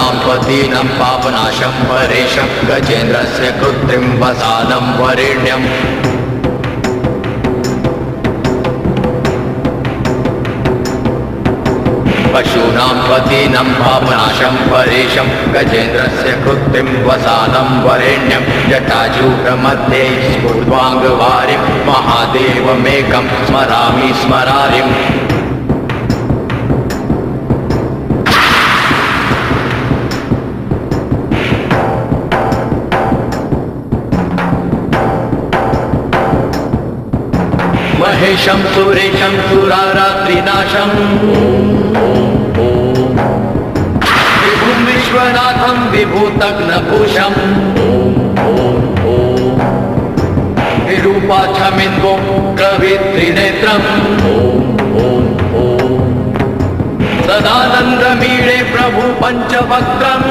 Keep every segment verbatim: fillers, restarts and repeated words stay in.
पतीनं पापनाशं परेशं गजेन्द्रस्य कृत्तिं वसानं वरेण्यम्। पशूनां पतीनं पापनाशं परेशं गजेन्द्रस्य कृत्तिं वसानं वरेण्यं। जटाजूटमध्ये स्फुट्वाङ्गवारिं महादेवमेकं स्मरामि स्मरारिम्। महेशं सुरेशं सुरारात्रिनाशं विभुं विश्वनाथं विभूतघ्नभूषं विरूपाक्षमिन्दोग्रवित्रिनेत्रं सदानन्दमीडे प्रभु पञ्चवक्त्रम्।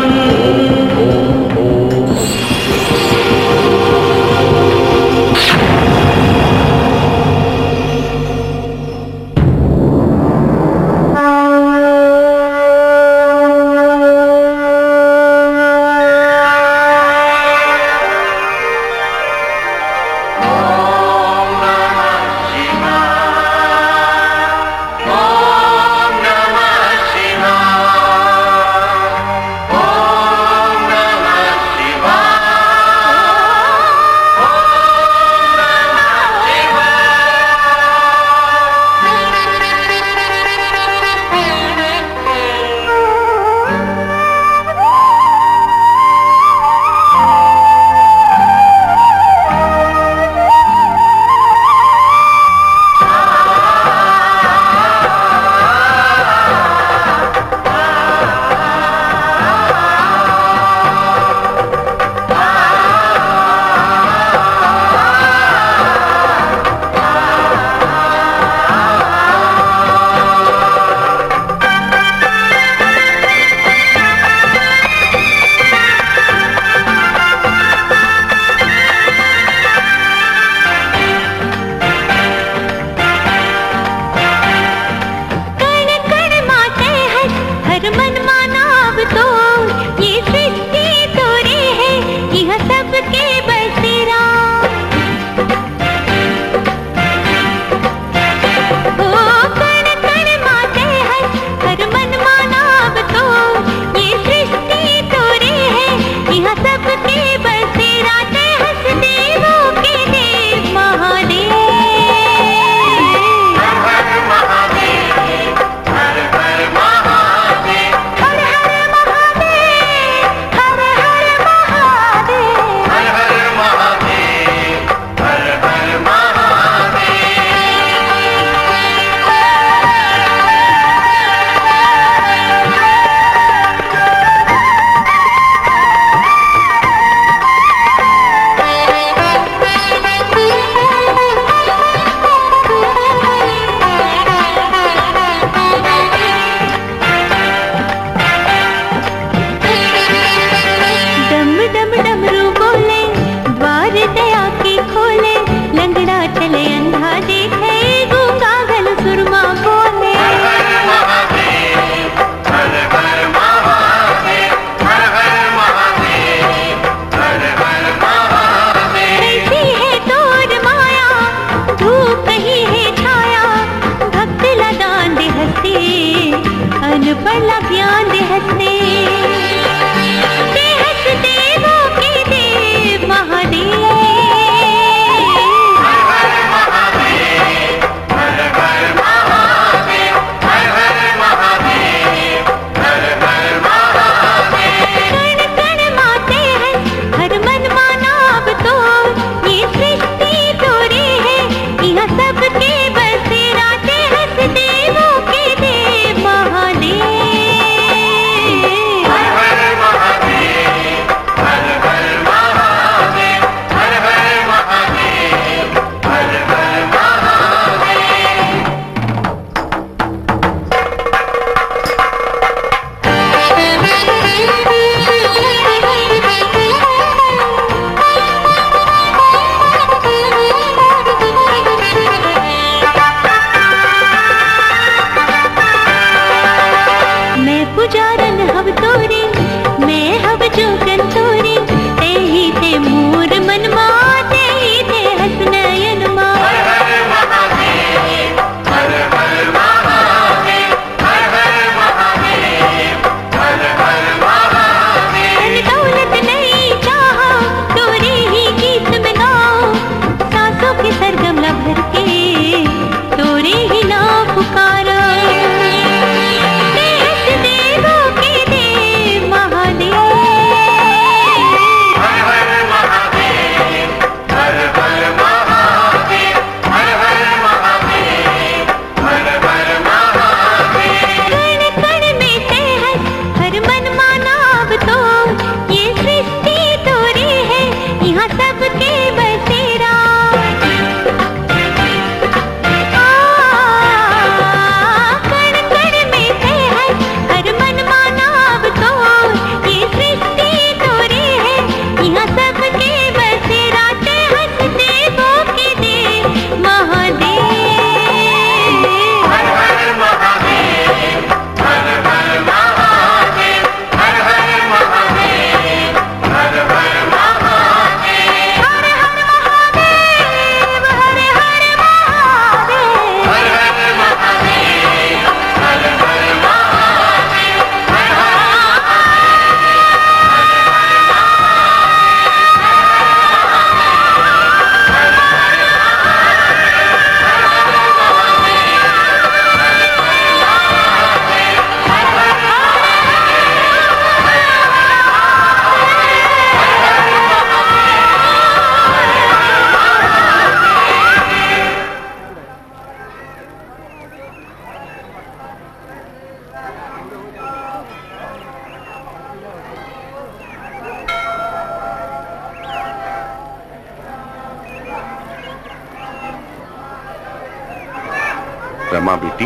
रमा बेटी,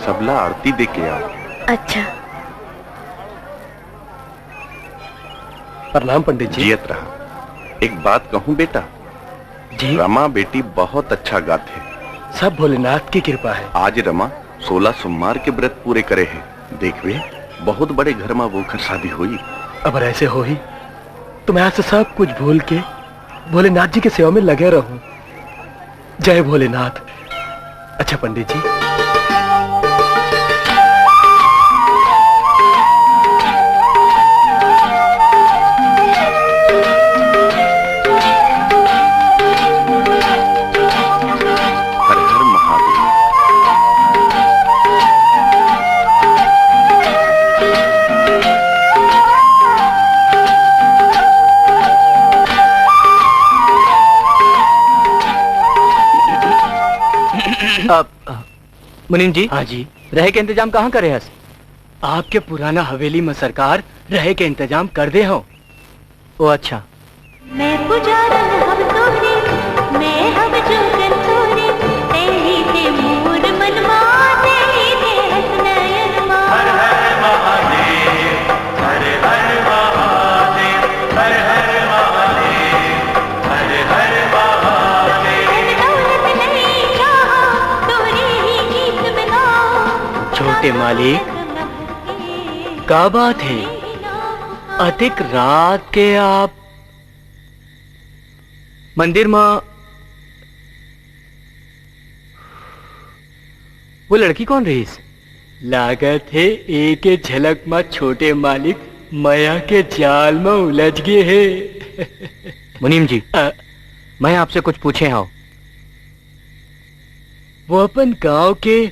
सबला आरती दे के आ। अच्छा। प्रणाम पंडित जी। जियत रहा। एक बात कहूँ बेटा, जी। रमा बेटी बहुत अच्छा गाथे। सब भोलेनाथ की कृपा है। आज रमा सोलह सोमवार के व्रत पूरे करे है। देखबे, बहुत बड़े घर मा वोकर शादी होई। अगर ऐसे होही, तो मैं आज से सब कुछ भूल के भोलेनाथ जी के सेवा में लगे रहूं। जय भोलेनाथ। अच्छा पंडित जी। हर हर महादेव। अब, मुनीम जी। हाँ जी। रहे के इंतजाम कहाँ करे हस? आपके पुराना हवेली में सरकार रहे के इंतजाम कर दे हो। ओ अच्छा। मैं पुजारन हव तोरे, मैं हव जोगन तोरे, तेरी दे मोर मनवा, तेरी दे हस नयन मा। हर हर महादेव, हर हर महादेव, हर हर महादेव, हर हर महादेव। धन दौलत नहीं चाहा, तोरे ही गीत में गाओ। छोटे मालिक, का बात है? अतिक रात के आप मंदिर म, वो लड़की कौन रहीस? लागत हे एक झलक म छोटे मालिक मया के जाल म उलझ गे हे। मुनीम जी, अ, मैं आपसे कुछ पूछे हव। वो अपन गांव के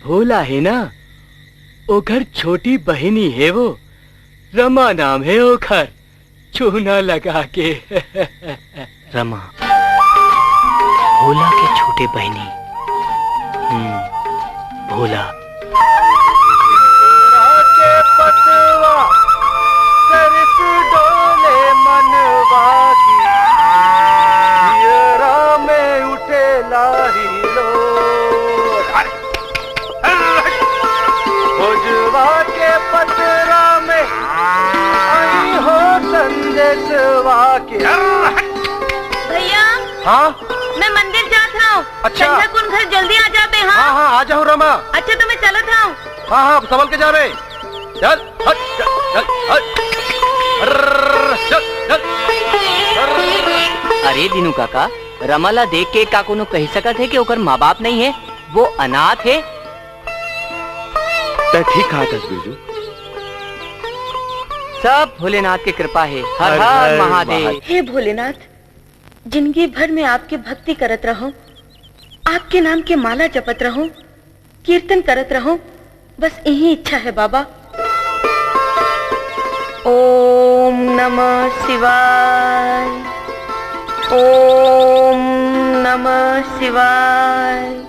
भोला हे ना, ओकर छोटी बहिनी हे वो, रमा नाम हे ओकर। चूना लगा के। रमा, भोला के छोटे बहिनी। हम्म, भोला। के पतवा, सरिस डोले मनवा की, हियरा में उठे लाही लो। भोजवा के पतरा में आई हो संदेशवा के। भैया, हाँ? मैं मंदिर जात हूँ। अच्छा। संध्या कुन घर जल्दी आ जाबे, हाँ? हाँ, हाँ, आ जाहूँ रमा। अच्छा, तो मैं चलत हूँ। हाँ, हाँ, संभल के जाबे। चल, हट, चल, चल, हट। अर्र, चल, चल। अर्र। अरे दीनू काका, रमा ला देख के का कोनो कही सकत हे कि ओकर माँ बाप नहीं हे, वो अनाथ हे? तैं ठीक कहा थस, बिरजू। सब भोलेनाथ के कृपा हे। हर हर हर हर महादेव। महादेव। हे भोलेनाथ, जिंदगी भर में आपके भक्ति करत रहूं, आपके नाम के माला जपत रहूं, कीर्तन करत रहूं, बस यही इच्छा हे बाबा। ओम नमः शिवाय, ओम नमः शिवाय।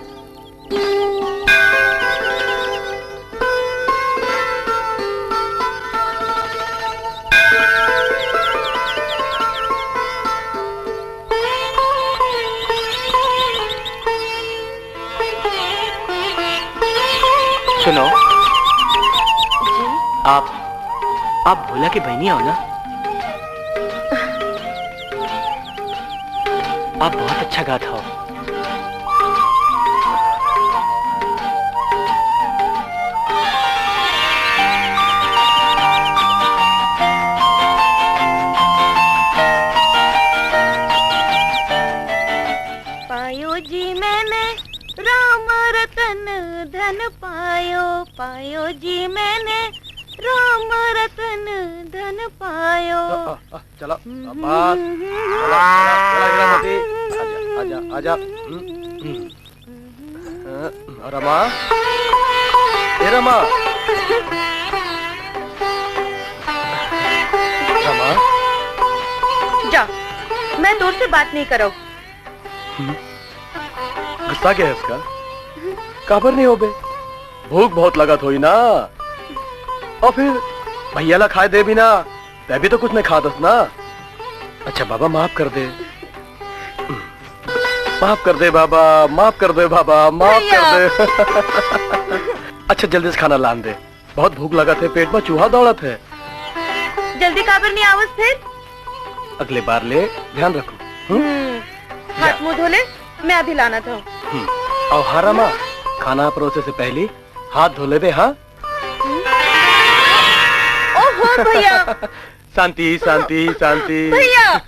सुनो, जी? आप, आप भोला के बहिनी हो ना? आप बहुत अच्छा गात हो। पायो जी मैंने राम रतन धन पायो, पायो जी मैंने राम रतन धन पायो। अ, अ, अ, चला, शाबाश। चला, चला, चला, हीरा मोती। आजा, आजा, आजा। हम्म, हम्म। अ, रमा। ए रमा। रमा। जा, मैं तोर से बात नहीं करव। हम्म? गुस्सा के हस का? काबर नहीं होबे? भूख बहुत लगत होही ना। अउ फिर भैया ला खाए देबे ना, तैं भी तो कुछ नहीं खात हस ना। अच्छा बाबा, माफ कर दे। माफ कर दे बाबा, माफ कर दे बाबा, माफ भैया। कर दे। अच्छा, जल्दी से खाना लान दे, बहुत भूख लगत हे, पेट में चूहा दौड़त हे। जल्दी काबर नहीं आवस फिर? अगले बार ले ध्यान रखू। हम्म? हम्म, हाथ जा। मुंह धो ले, मैं अभी लानत हूँ। हम्म, अउ हाँ रमा, खाना परोसे से पहली हाथ धो ले दे, हाँ? हम्म? ओहो भैया। शांति, शांति, शांति। भैया।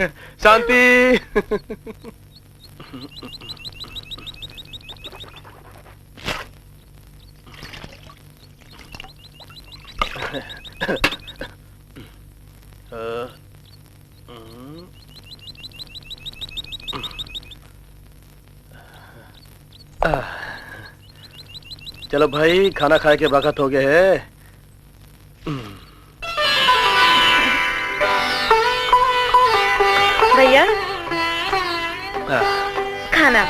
शांति। चलो भाई, खाना खाए के बखत हो गए है। भैया, हाँ। खाना।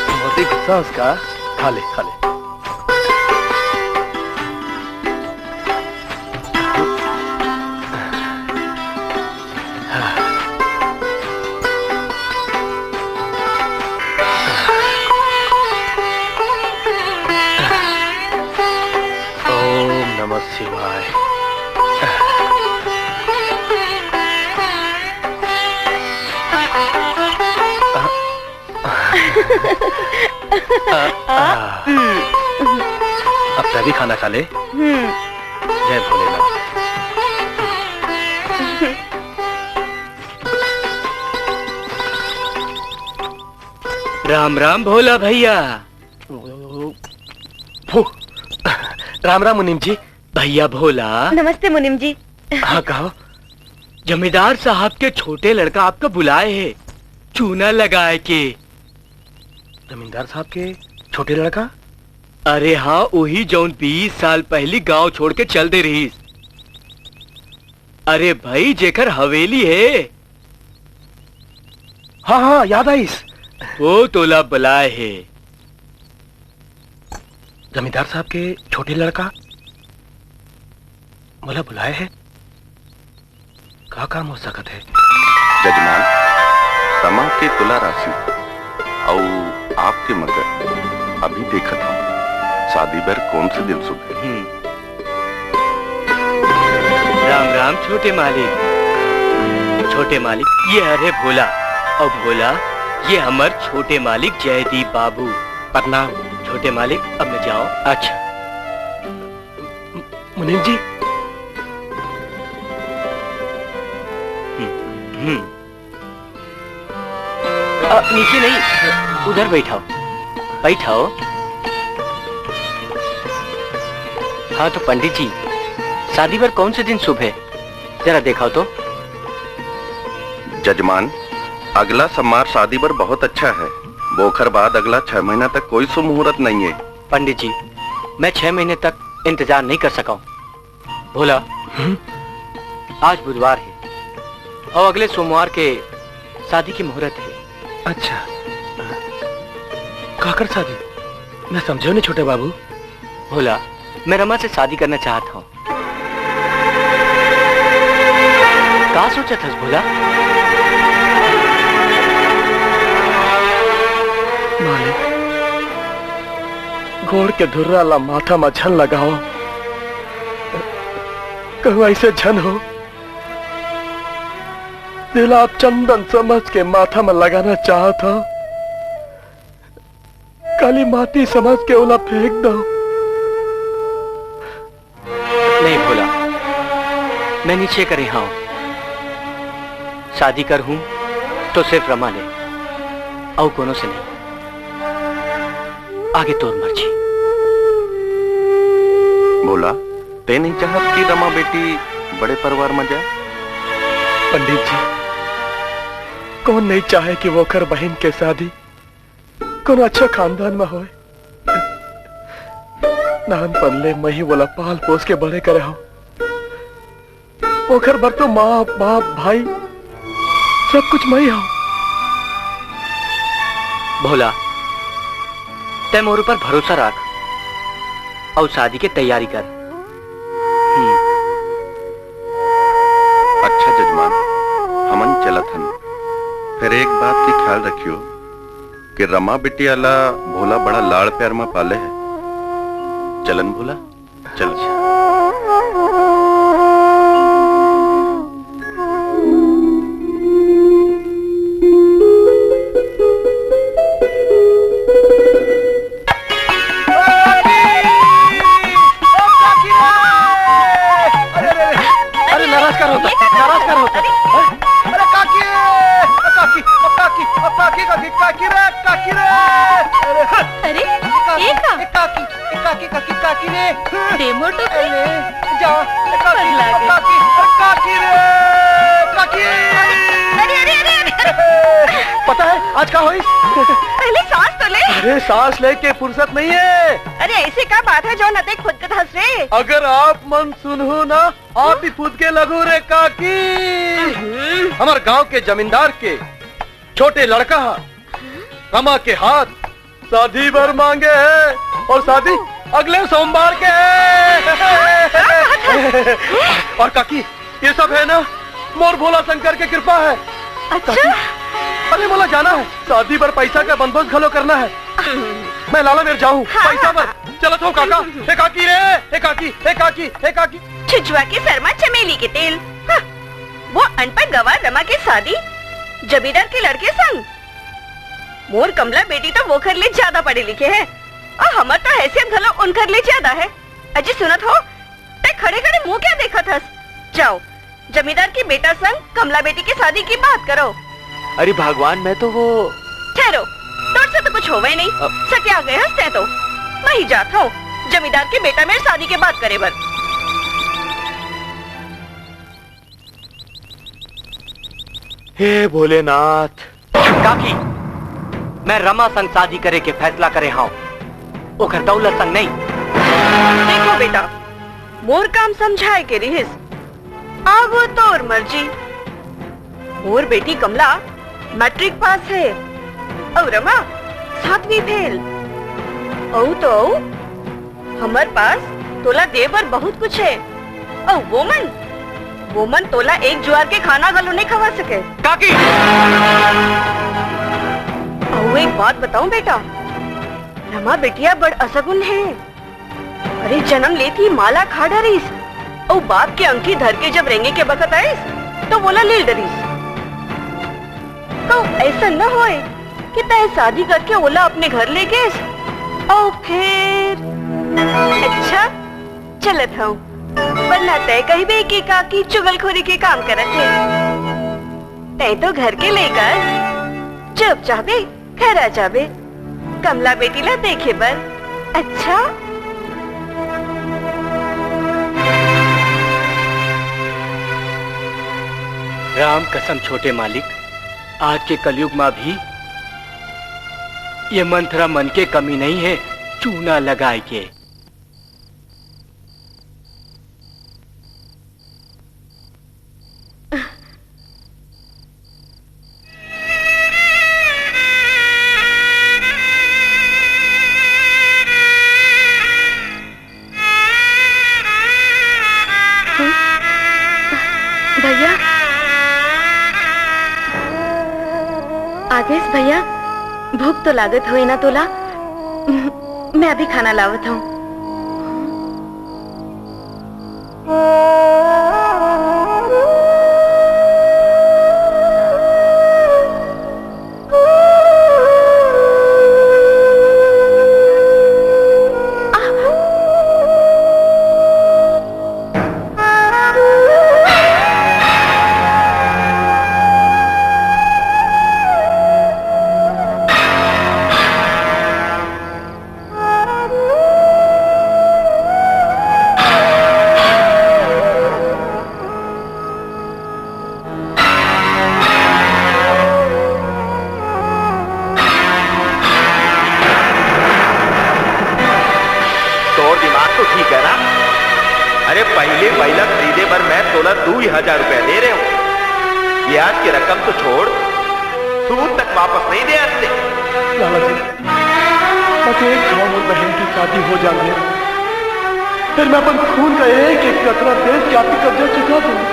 बहुत ही गुस्सा उसका। खा ले, खा ले। ओम नमः शिवाय। आ, आ। अब तभी खाना खा ले। हम्म। जय भोलेनाथ। राम राम भोला भैया। फू। राम राम मुनीम जी। भैया भोला। नमस्ते मुनीम जी। हाँ, कहो। जमींदार साहब के छोटे लड़का आपका बुलाए है, चूना लगाए के। जमींदार साहब के छोटे लड़का? अरे हाँ, वही जौन बीस साल पहली गांव छोड़ के चल दे रहीस। अरे भाई, जेकर हवेली है। हाँ, हाँ, याद आइस। वो तोला बुलाए है। जमींदार साहब के छोटे लड़का मोला बुलाए है। का काम हो सकत है? जजमान, रमा के तुला राशि अउ आपके मगर अभी देखत हूँ, शादी बर कौन से दिन शुभ है? हम्म। राम राम छोटे मालिक। छोटे मालिक, ये हरे भोला, अउ भोला, ये हमर छोटे मालिक जयदीप बाबू। प्रणाम। छोटे मालिक, अब मैं जाओ। अच्छा। मुनीम जी। हम्म, हम्म। अ, नीचे नहीं, उधर बैठाओ, बैठाओ। हाँ तो पंडित जी, शादी बर कौन से दिन शुभ है? जरा देखाओ तो। जजमान, अगला सोमवार शादी बर बहुत अच्छा है। वोखर बाद अगला छह महीना तक कोई शुभ मुहूर्त नहीं है। पंडित जी, मैं छह महीने तक इंतजार नहीं कर सका हूँ। भोला, हम्म? आज बुधवार है और अगले सोमवार के शादी की मुहूर्त है। अच्छा, काकर शादी? मैं समझो नहीं छोटे बाबू। भोला, मैं रमा से शादी करना चाहता हूँ। का सोचत हस भोला? मालिक, गोड़ के धुर्रा ला माथा म झन लगाओ। कहूँ ऐसे झन हो, जेला आप चंदन समझ के माथा म लगाना चाहत हो, काली माटी समझ के ओला फेंक दो। नहीं भोला, मैं निश्चय करे हूँ, शादी कर हूँ तो सिर्फ रमा ले, अउ कोनो से नहीं। आगे तोर मर्जी। भोला, ते नहीं चाहत कि रमा बेटी बड़े परिवार में जाए? पंडित जी, कौन नहीं चाहे कि वोकर बहन के शादी कोनो अच्छा खानदान में होए? नानपन ले मैं ही वोला पाल पोस के बड़े करे हूँ। ओखर बर तो माँ, बाप, भाई, सब कुछ मई हव। भोला, तै मोर ऊपर भरोसा राख अउ शादी के तैयारी कर। हम्म। अच्छा जजमान, हमन चलत हन, फेर एक बात के ख्याल रखियो कि रमा बिटिया ला भोला बड़ा लाड़ प्यार म पाले हे। चलन भोला, चल। अरे, नाराज कर होता, नाराज कर होता। अरे, अरे, काकी, काकी, काकी, काकी, काकी, काकी रे, काकी रे। अरे, अरे, काकी, ये का? काकी, काकी, काकी, काकी रे। दे मोर टोकरी। अरे, जा, काकी, पगला गई। काकी, काकी रे, काकी। अरे, अरे, अरे, अरे। पता है आज का होइस? पहले सांस तो ले। अरे, सांस लेके फुर्सत नहीं है। अरे, ऐसे का बात है जो न देख खुद का हंस रे? अगर आप मन सुनहू ना, आप भी खुद के लगू रे काकी। हम्म। हमार गांव के जमींदार के छोटे लड़का हा रमा के हाथ शादी बर मांगे है और शादी अगले सोमवार के है। और काकी, ये सब है ना, मोर भोला शंकर के कृपा है। अच्छा? काकी, अरे मोला जाना है, शादी बर पैसा का बंदोबस्त घलो करना है। मैं लाला मेर जाऊं, हाँ, पैसा बर। चलत हूँ काका। हे काकी रे, हे काकी, हे काकी, हे काकी। छुछुआ के सर मा चमेली के तेल। हाँ, वो अनपढ़ गवार रमा के शादी जमींदार के लड़के संग। मोर कमला बेटी तो वो घर ले ज्यादा पढ़े लिखे है, और हमर तो हैसियत घलो उन घर ले ज्यादा है। अजी सुनत हो, तै खड़े खड़े मुंह क्या देखत हस? जाओ, जमींदार के बेटा संग कमला बेटी के शादी की बात करो। अरे भगवान, मैं तो वो ठहरो, तोर से तो कुछ होवे नहीं। अब सत्या गए हस तै तो। मैं ही जात हूँ जमींदार के बेटा मेर शादी के बात करे बर। हे भोलेनाथ। काकी, मैं रमा संग शादी करे के फैसला करे हंव, ओकर दौलत संग नहीं। देखो बेटा, मोर काम समझाए के रिहिस, आगू तोर मर्जी। मोर बेटी कमला मैट्रिक पास है, अउ रमा सातवीं फेल। अउ तो अउ, हमर पास तोला दे बर बहुत कुछ है। अउ वो मन, वो मन तोला एक जुआर के खाना घलो नहीं खवा सके। काकी! अउ एक बात बताऊं बेटा, रमा बिटिया बड़ असगुन है। अरे, जन्म लेत ही माला खा डरिस, अउ बाप के अंगठी धर के जब रेंगे के बखत आइस, तो वोला लील डरिस। तो ऐसा न होए कि तय शादी करके ओला अपने घर ले गेस, अउ फिर। अच्छा, चलत हूँ, वरना तय कहबे कि काकी चुगलखोरी के काम करत है। तय तो घर के लेकर जब चाहबे घर आ जाबे कमला बेटी ला देखे बर। अच्छा। राम कसम छोटे मालिक, आज के कलयुग मा भी ये मंथरा मन के कमी नहीं है चूना लगाए के। भैया, आगेस भैया, भूख तो लागत होए ना तोला? मैं अभी खाना लावत हूँ। पहली बइला खरीदे बर मैं तोला दू हजार रुपया दे रहे हूँ। ब्याज के रकम तो छोड़, सूद तक वापस नहीं दे सकते। लाला जी, बस एक घाव मोर बहन की शादी हो जान दे, फिर मैं अपन खून का एक एक कतरा बेच के आपके कर्जा चुका दूंगा।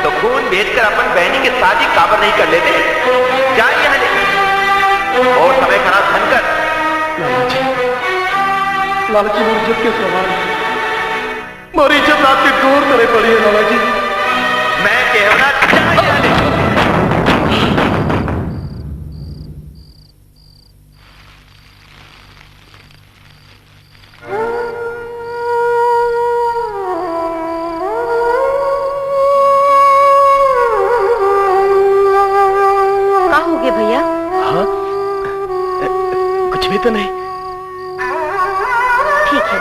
तो खून बेचकर अपन बहनी की शादी काबर नहीं कर लेते? जा यहाँ ले। और समय खराब धन कर। लाला जी, लाला जी, मोर इज्जत के सवाल है। मोर इज्जत आपके गोड़ तले पड़ी है, लाला जी। मैं कहना चाहिए। का हो गया भैया? हाँ, कुछ भी तो नहीं। ठीक है,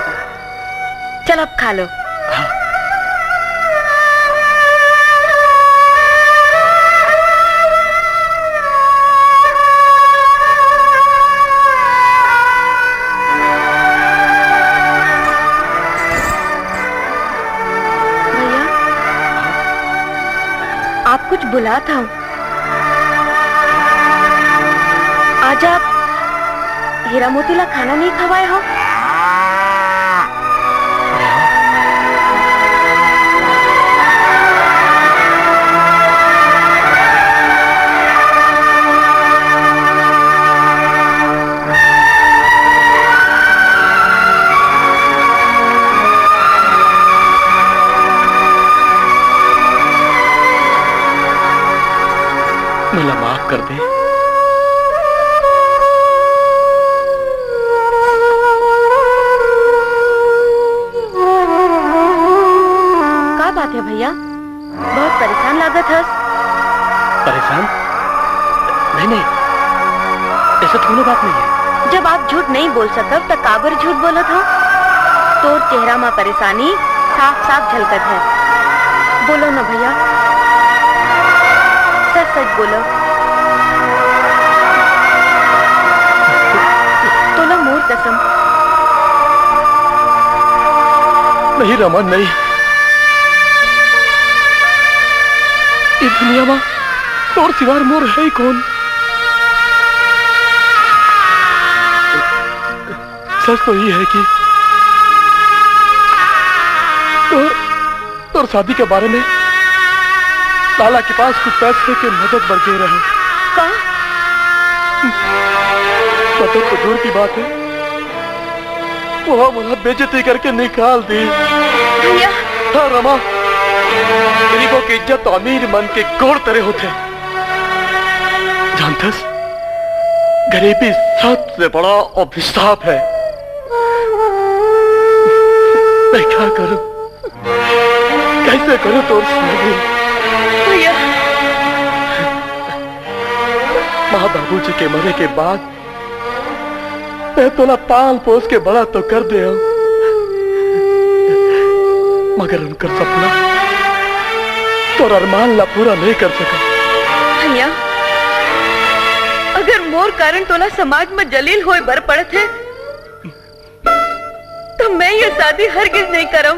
चल अब खा लो। हाँ। भैया, आप कुछ बुलात हव। आज आप हीरा मोती ला खाना नहीं खवाए हो? मोला माफ कर दे। का बात है भैया, बहुत परेशान लागत हस। परेशान? नहीं, नहीं, ऐसा कोनो बात नहीं है। जब आप झूठ नहीं बोल सकव, त काबर झूठ बोलत हो? तोर चेहरा म परेशानी साफ साफ झलकत है। बोलो ना भैया, सच सच बोलो। तोला मोर कसम। नहीं रमन, नहीं। इस दुनिया में तोर सिवार मोर है ही कौन? सच तो ये है कि तोर, तोर शादी के बारे में लाला के पास कुछ पैसे के मदद बर गे रहे। का? मदद तो दूर की बात है, वो मोला बेइज्जती करके निकाल दी। भैया। हाँ रमा, गरीबों की इज्जत तो अमीर मन के गोड़ तरे होथे। जानथस, गरीबी सबसे बड़ा अभिशाप है। मैं क्या करूं, कैसे करूं तोर शादी? भैया। माँ बाबूजी के मरे के बाद मैं तोला पाल पोस के बड़ा तो कर दे हूँ, मगर उनकर सपना, तोर अरमान ला पूरा नहीं कर सका। भैया, अगर मोर कारण तोला समाज में जलील होए बर पड़त है, तो मैं ये शादी हरगिज नहीं करम।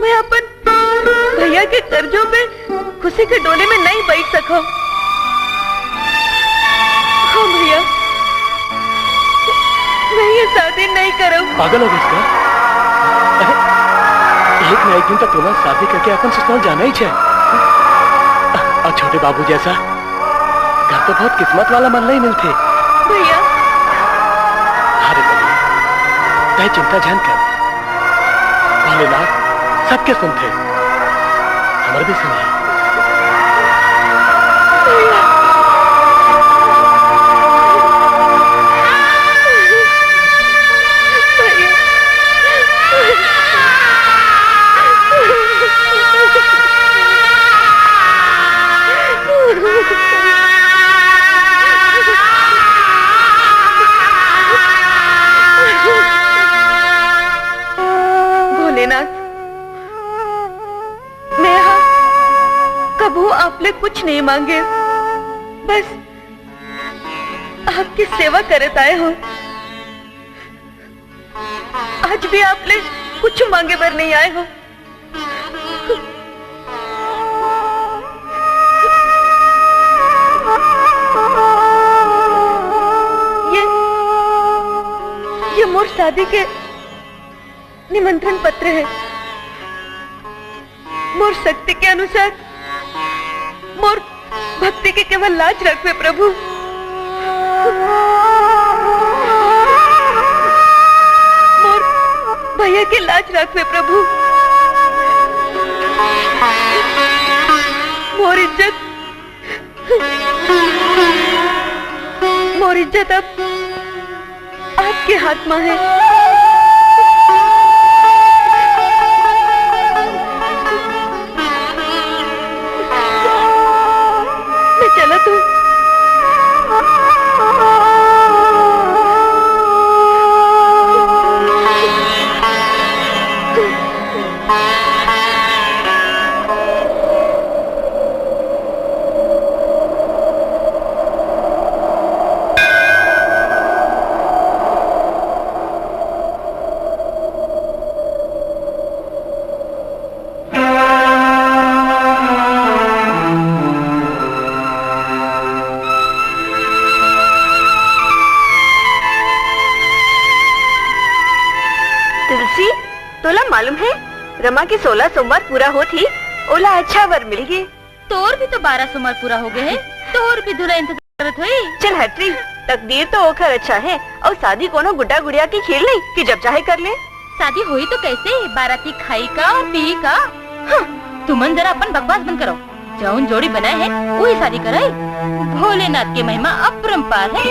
मैं अपन भैया के कर्जों में खुशी के डोले में नहीं बैठ सको। हाँ भैया, मैं ये शादी नहीं करम। पागल हो गई क्या? अरे, एक ना एक दिन तो तोला शादी करके अपन ससुराल जाना ही छे। आ, छोटे बाबू जैसा घर तो बहुत किस्मत वाला मन ला ही मिलथे। भैया। अरे बबली, तै चिंता झन कर। भोलेनाथ सबके सुनथे, हमर भी सुनही। भैया। भैया। भोलेनाथ, मैं हा कभू आप ले कुछ नहीं मांगे, बस आपकी सेवा करत आए हो। आज भी आप ले कुछ मांगे बर नहीं आए हो। ये, ये मोर शादी के निमंत्रण पत्र है। मोर शक्ति के अनुसार मोर भक्ति के केवल लाज रखवे प्रभु। मोर भैया के लाज रखवे प्रभु। मोर इज्जत, मोर इज्जत अब आपके हाथ में है। मैं चला तू। तुलसी, तोला मालूम है, रमा के सोलह सोमवार पूरा होत ही, ओला अच्छा वर मिल गे। तोर भी तो बारह सोमवार पूरा हो गए हैं, तोर भी दूल्हा इंतजार करत होई। चल हट रे, तकदीर तो ओखर अच्छा है, और शादी कोनो गुड्डा गुड़िया के खेल नहीं कि जब चाहे कर ले। शादी होई तो कैसे? बाराती खाई का और पी का? हाँ, तुमन जरा अपन बकवास बंद करो। जौन जोड़ी बनाए है, वही शादी करे। भोलेनाथ के महिमा अपरंपार है।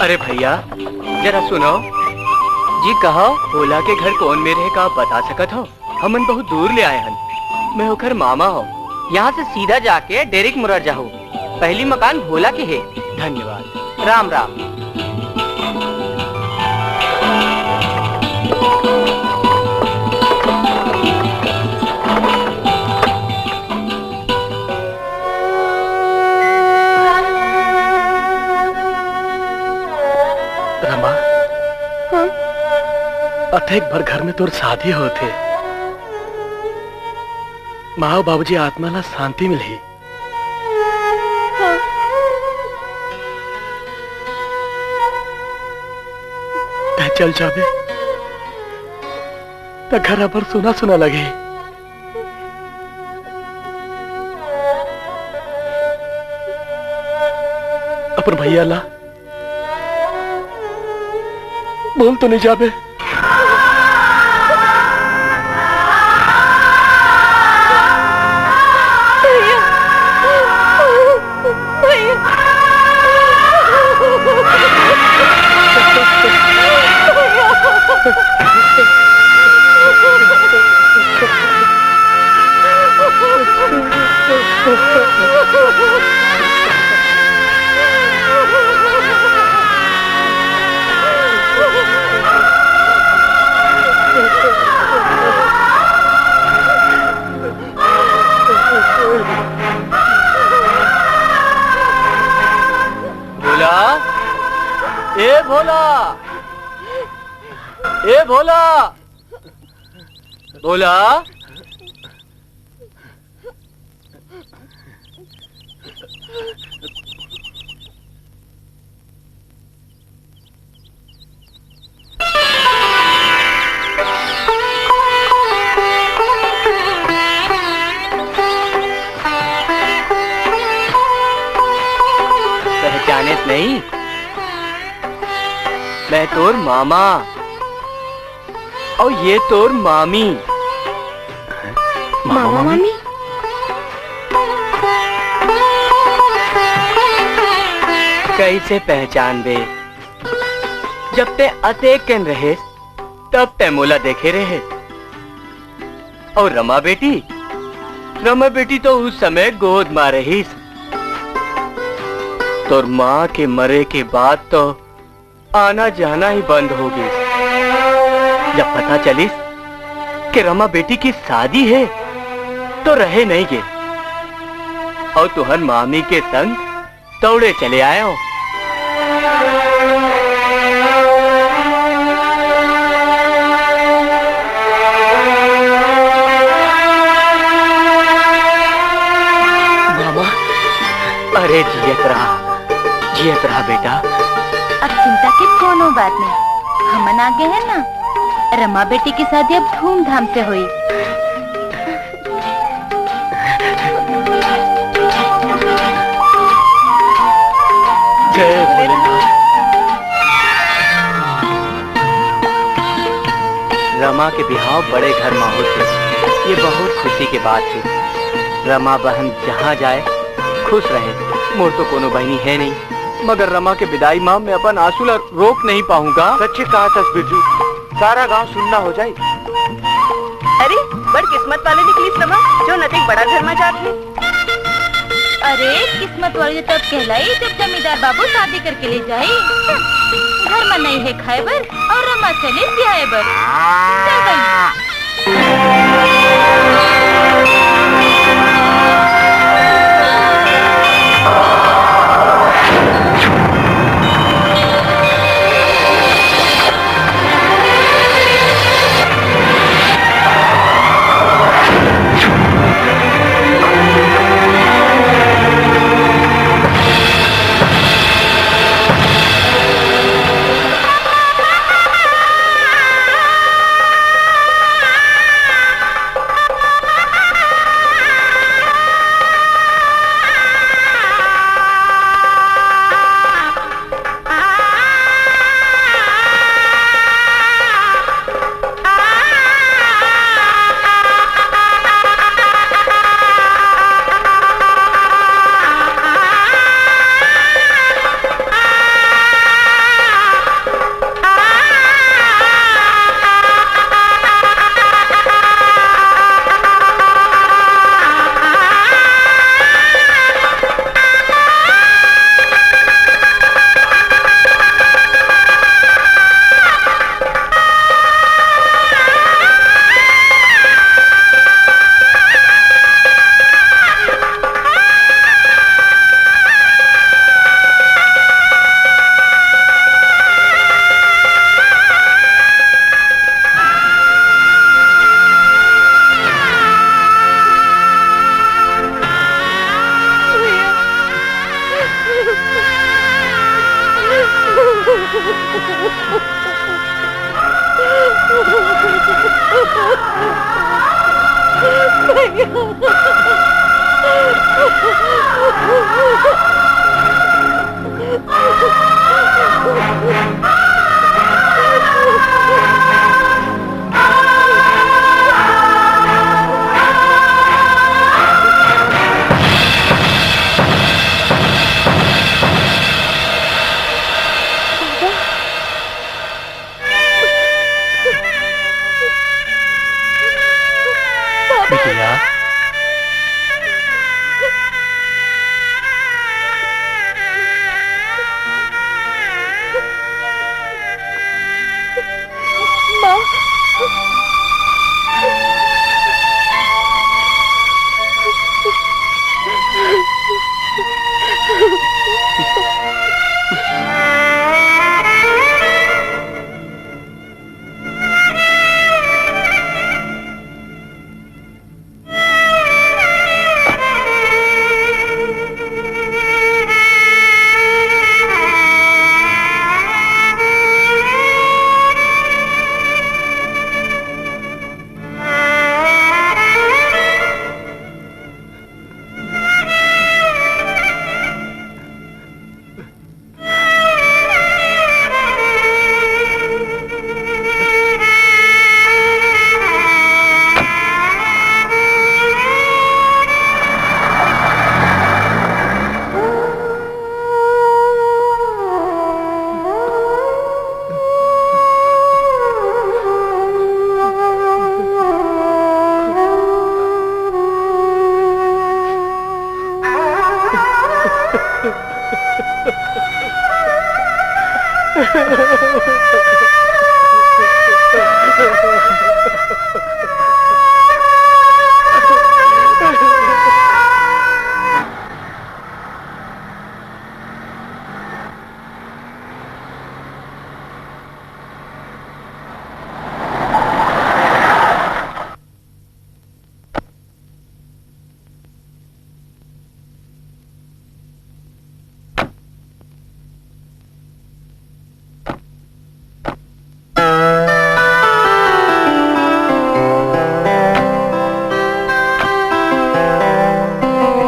अरे भैया, जरा सुनो जी। कहा, भोला के घर कौन मेर हे, का बता सकत हो? हमन बहुत दूर ले आए हन। मैं ओकर मामा हो। यहाँ से सीधा जाके डेरिक मुरार जाहू। पहली मकान भोला के हे। धन्यवाद। राम राम। रमा, हाँ? अतेक बड़ घर में तोर शादी होत हे, माँ अउ बाबूजी आत्मा ला शांति मिलही। हाँ। तैं चल जाबे, त घर अब्बड़ सुना सुना लगही। अपन भैया ला भूल तो नहीं जाबे। भैया, भैया। भोला, ए भोला, ए भोला, भोला। पहचानेस नहीं? मैं तोर मामा। अउ ये तोर मामी। मामा, मामा, मामी? मामी? कैसे पहचानबे? जब तैं अतेक कन रहेस, तब तैं मोला देखे रहेस। अउ रमा बेटी, रमा बेटी तो उस समय गोद मा रहिस। तोर माँ के मरे के बाद तो आना जाना ही बंद हो गे। जब पता चलिस कि रमा बेटी के शादी हे, तो रहे नहीं गे, अउ तुहर मामी के संग दौड़े चले आए हो। मामा। अरे जियत रहा, जियत रहा बेटा। अब चिंता के कोनो बात नहीं, हमन आगे हैं ना। रमा बेटी की शादी अब धूमधाम से होई। जय भोलेनाथ। रमा के बिहाव बड़े घर मा होथे, ये बहुत खुशी के बात हे। रमा बहन जहाँ जाए खुश रहे। मोर तो कोनो बहिनी हे नहीं, मगर रमा के बिदाई मा मैं अपन आंसू ला रोक नहीं पाहूँ गा। सच्ची कहा थस बिरजू, सारा गांव सुन्ना हो जाए। अरे, बड़ किस्मत वाले निकलिस रमा, जोन अतेक बड़ा घर मा जात हे। अरे, किस्मत वाली तो तब कहलाई, जब जमींदार बाबू शादी करके ले जाए। घर मा नहीं हे खाए बर, अउ रमा चलिस बिहाए बर। चल बहिनी। बिटिया।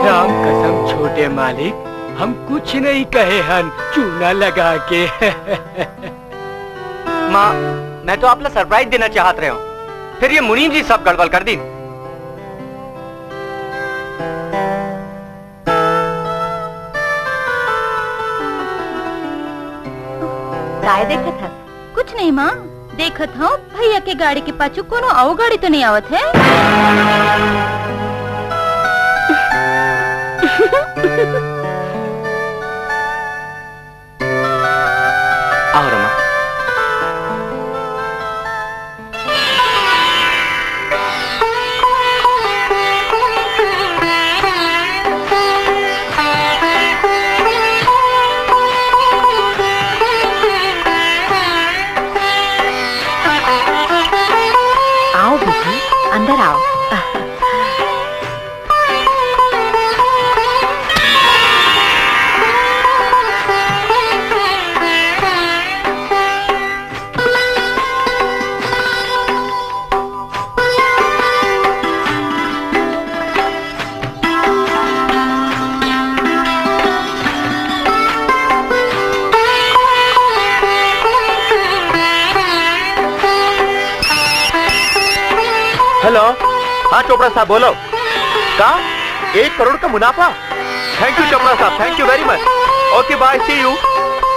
राम कसम छोटे मालिक, हम कुछ नहीं कहे हन, चूना लगा के। माँ, मैं तो आप ला सरप्राइज देना चाहत रहे हूँ, फिर ये मुनीम जी सब गड़बड़ कर दी। काय देखत हस? कुछ नहीं माँ, देखत हूँ भैया के गाड़ी के पाछू कोनो अउ गाड़ी तो नहीं आवत है। आओ रमा। आओ बेटी, अंदर आओ। हेलो, हाँ चोपड़ा साहब बोलो। का? एक करोड़ का मुनाफा? Thank you चोपड़ा साहब, thank you very much। Okay bye, see you।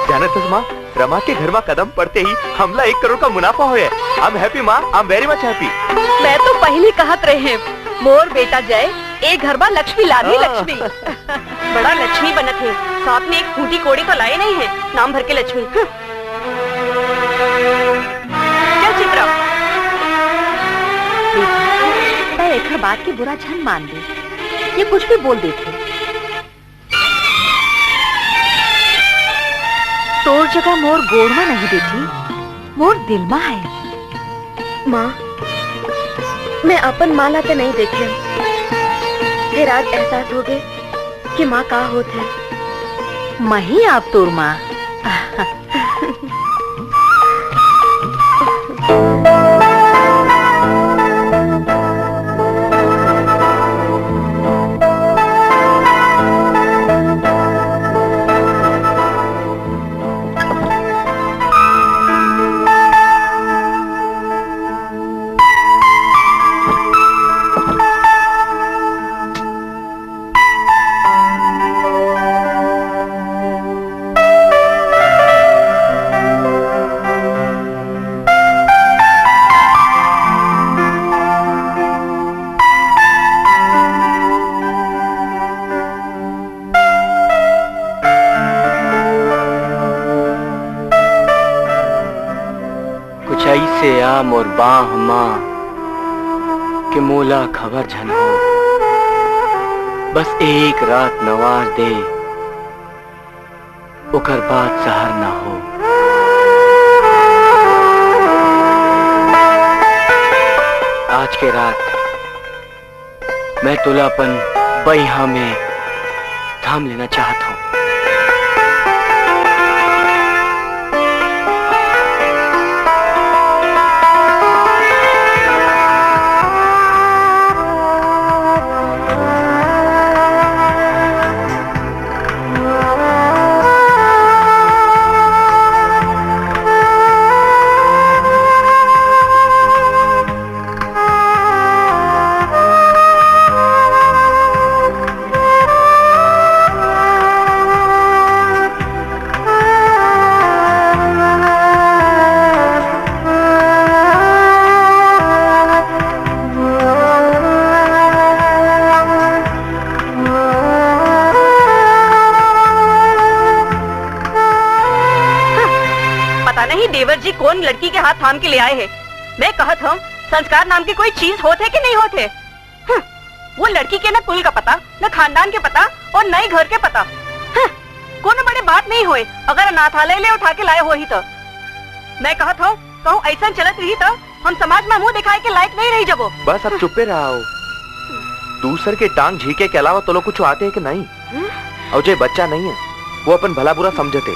जानत हस माँ, रमा के घर मा कदम पड़ते ही हमला एक करोड़ का मुनाफा होय। I am happy माँ, I am very much happy। मैं तो पहिली कहत रहे, मोर बेटा जय, ए घर मा लक्ष्मी लानही हाँ। लक्ष्मी। बड़ा लक्ष्मी बनत हे, साथ में एक फूटी कोड़ी तो लाए नहीं है, नाम भर के लक्ष्मी। हम्म। चल चित्रा। बेटी, तै एखर बात के बुरा झन मान दे, ये कुछ भी बोल देथे। तोर जगह मोर गोड़ मा नहीं बेटी, मोर दिल मा है। माँ, मैं अपन माँ ला तो नहीं देखे, फिर आज एहसास हो गए कि माँ का होत है। मही आप तोर माँ। कुछ अइसे आ मोर बाह मा के मोला खबर झन हो, बस एक रात नवाज दे, ओकर बाद सहर ना हो। आज के रात मैं तोला अपन बइहा में थाम लेना चाहत हूँ। पता नहीं देवर जी कोन लड़की के हाथ थाम के ले आए हे। मैं कहत हंव, संस्कार नाम के कोई चीज होथे कि नहीं होथे? हम्म, वो लड़की के न कुल का पता, न खानदान के पता अउ न ही घर के पता। हम्म, कोनो बड़े बात नहीं होय, अगर अनाथालय ले उठा के लाए होही त। मैं कहत हंव, कहूं अइसन चलत रही त हम समाज म मुंह दिखाए के लायक नहीं रही जबो। बस अब चुप्पे रहा हो। दूसर के टांग झीके के अलावा तोला कुछु आथे कि नहीं? हम्म? अउ जे बच्चा नहीं हे, वो अपन भला बुरा समझथे।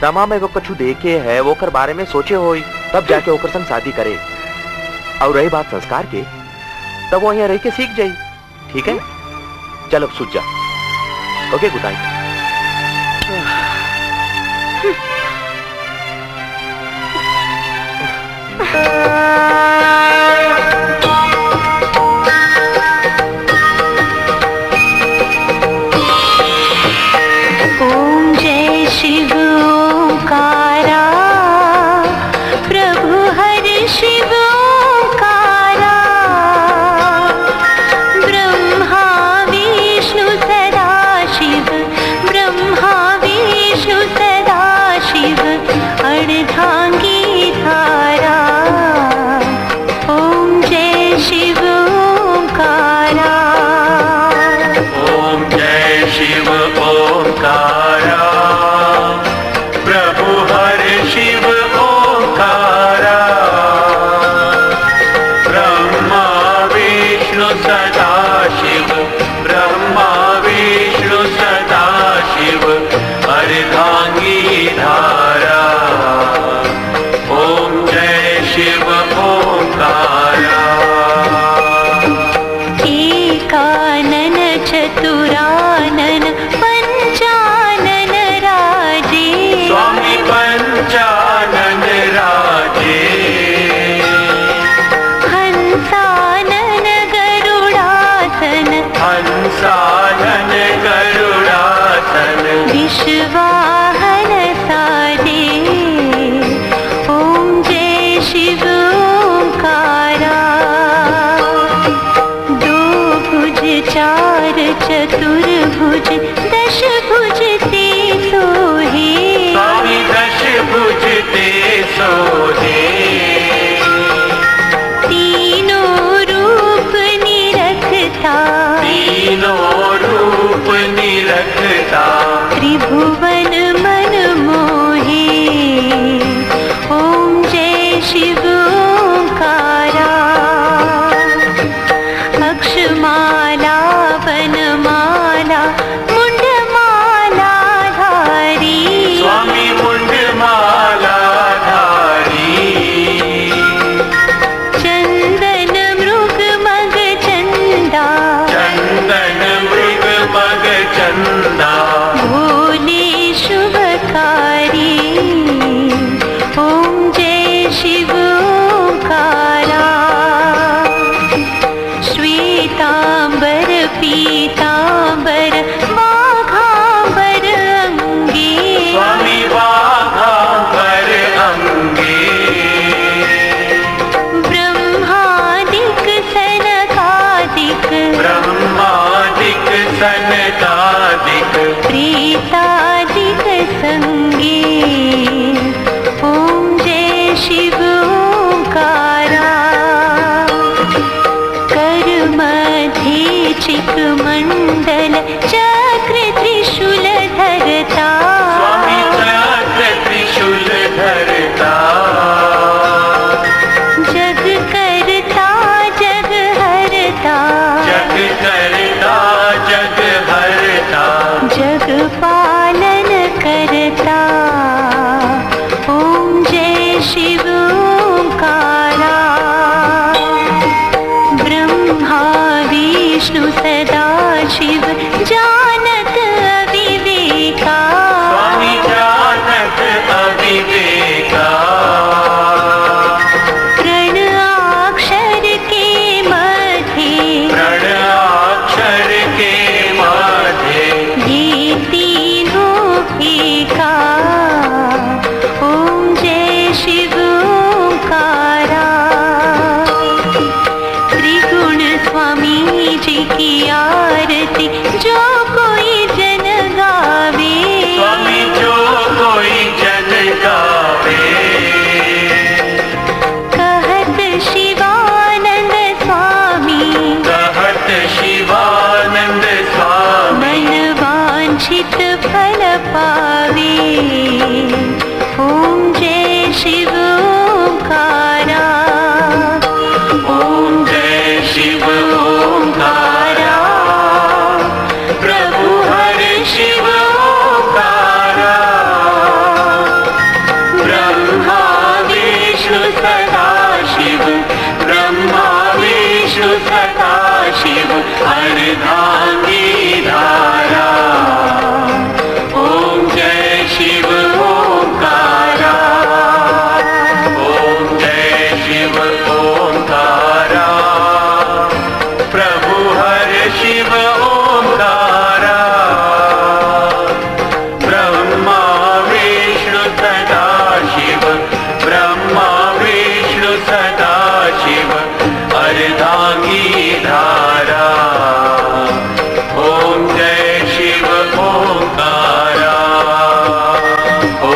रमा में वो कछु देखे हे, वोकर बारे में सोचे होही, तब जाके ओकर संग शादी करे। अउ रही बात संस्कार के, त वो इहां रहिके सीख जाही, ठीक हे? चल अब सुत जा। OK, good night। ॐ जय शिव ओंकारा, प्रभु हर शिव ओंकारा। ब्रह्मा विष्णु सदा शिव, ब्रह्मा विष्णु सदा शिव, अर्धांगी धारा। ॐ जय शिव ओंकारा। ॐ जय शिव ओंकारा। प्रभु हर शिव ओंकारा। ब्रह्मा विष्णु सदा शिव, ब्रह्मा विष्णु सदा शिव, अर्धांगी धारा। ॐ जय शिव ओंकारा। एकानन चतुरानन पंचानन राजे। स्वामी पंचानन राजे। हंसानन गरुडासन। हंसानन गरुडासन। विश्ववाहन साजे। ॐ जय शिव ओंकारा। दो भुज चार चतुर्भुज दश भुज से सोहे। स्वामी दश भुज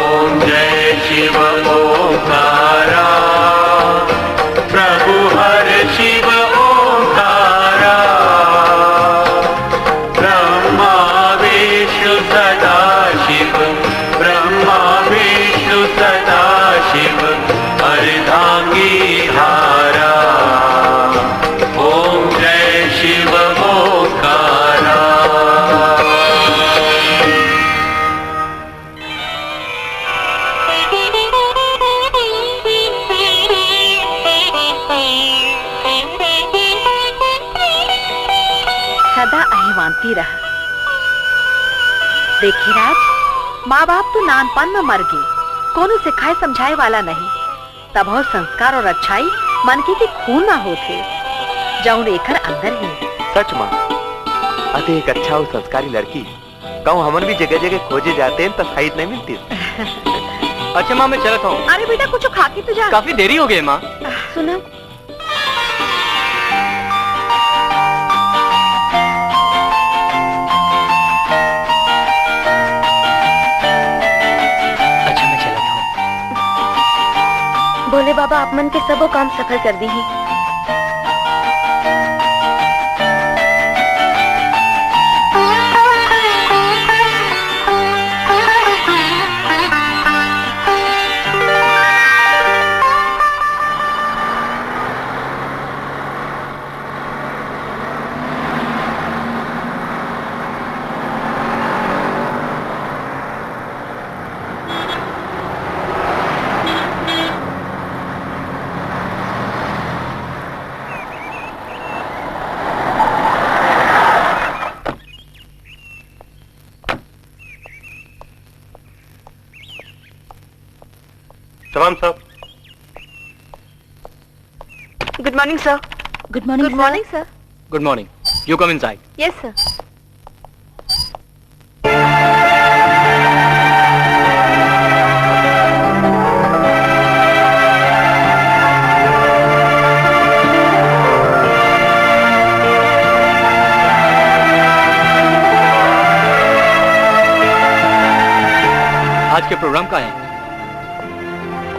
ओम जय शिव ओंकारा, प्रभु हर शिव ओंकारा। ब्रह्मा विष्णु सदा शिव, ब्रह्मा विष्णु सदा शिव, अर्धांगी हारा। ओम जय शिव ओंकारा। सदा अहिवांती रह। देखे राज, माँ बाप तो नानपन म मर गे, कोनो सिखाए समझाए वाला नहीं, तभो संस्कार और अच्छाई मनखे के खून म होथे, जउन एकर अंदर हे। सच माँ, अते एक अच्छा अउ संस्कारी लड़की कहूँ हमन भी जगह-जगह खोजे जातेन त साइत नहीं मिलतिस। अच्छा माँ, मैं चलत हूँ। अरे बेटा, कुछ खा के तो जा। काफी देरी हो गई माँ। सुनो। अच्छा, मैं चलत हूँ। भोले बाबा आप मन के सबो काम सफल कर दीही। सलाम साहब। Good morning, sir. Good morning, sir. Good morning, sir. Good morning. You come inside. Yes, sir. आज के प्रोग्राम का है?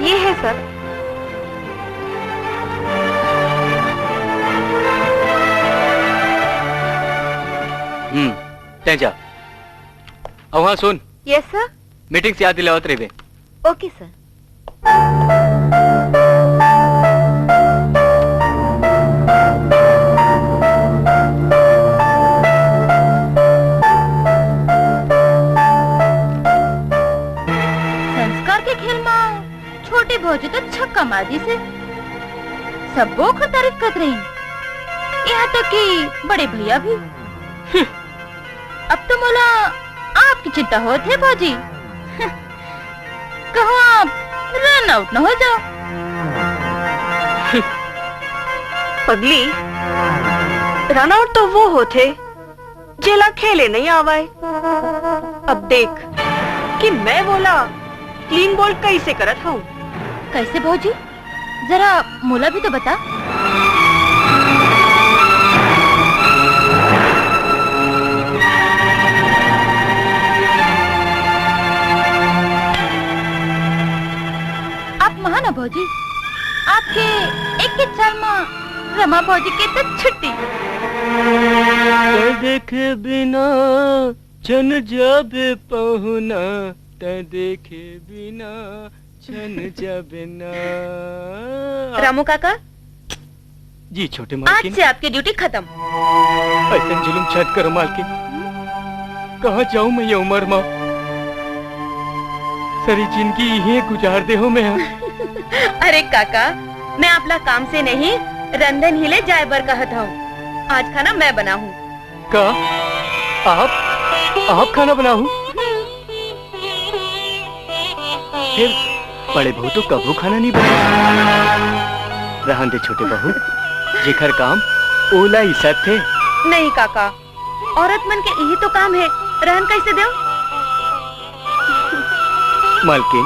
ये है, सर। हम्म, तैं जा। अउ हाँ, सुन। Yes, sir. मीटिंग से याद दिलावत रहिबे। OK, sir. संस्कार के खेल मा छोटे भौजी तो छक्का मार दिस हे। सबो ओकर तारीफ करत रहिन, यहाँ तक कि बड़े भैया भी। हम्म, अब तो मोला आपकी चिंता होत हे भौजी। कहूँ आप रन आउट न हो जाओ। पगली, रन आउट तो वो होथे, जेला खेले नहीं आवय। अब देख कि मैं वोला क्लीन बोल्ड कैसे करत हूँ। कैसे भौजी? जरा मोला भी तो बता। आप महान हो भौजी, आपके एक एक चाल मा रमा भौजी के तो छुट्टी। तैं देखे बिना छन जाबे पहुना, तैं देखे बिना छन जाबे ना। रामू काका, जी छोटे आज मालकिन। से आपकी ड्यूटी खत्म। ऐसन जुलुम छत करो मालकिन। कहाँ जाऊं मैं ये उम्र मा? सरी जिंदगी इहें गुजार दे हो मैं। अरे काका, मैं आपला काम से नहीं, रंधन ही ले जाए बर कहत हूँ। आज खाना मैं बनाहूँ। का? आप, आप खाना बनाहू? फिर बड़े बहू तो कभू खाना नहीं बनाए। रहन दे छोटे बहू, जेकर काम ओला ही सत थे। नहीं काका, औरत मन के इही तो काम है, रहन कैसे देव? मालकिन,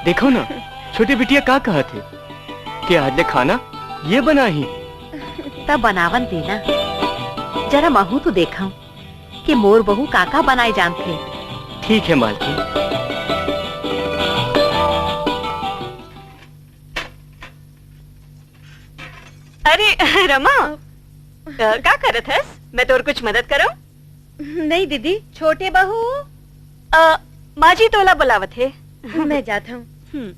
देखो ना, छोटी बिटिया का कहत हे कि आज ले खाना ये बनाही। त बनावन देना, जरा महू तो देखा कि मोर बहू का का बनाए जानथे। ठीक है मालकिन। रमा, अ, का करत हस? मैं तोर कुछ मदद करूं? नहीं दीदी, छोटे बहू। अ, माँ जी तोला बुलावत हे। मैं जात हूँ। हम्म।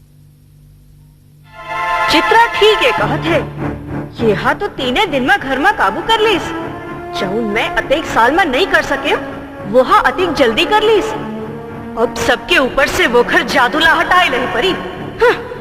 चित्रा ठीक हे कहत हे, ये हा तो तीने दिन में घर में काबू कर लीस। जौन मैं अतेक साल में नहीं कर सके, वो हा अतेक जल्दी कर लीस। अब सबके ऊपर से वो घर जादू ला हटाए ले परी। हम्म।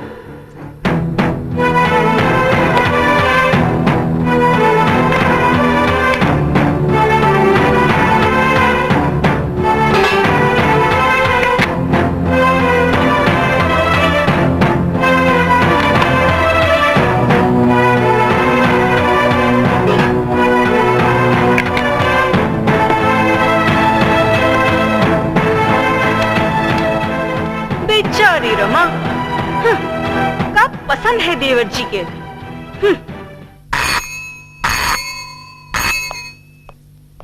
बेचारी रमा, हम्म, का पसंद है देवर जी के। हम्म।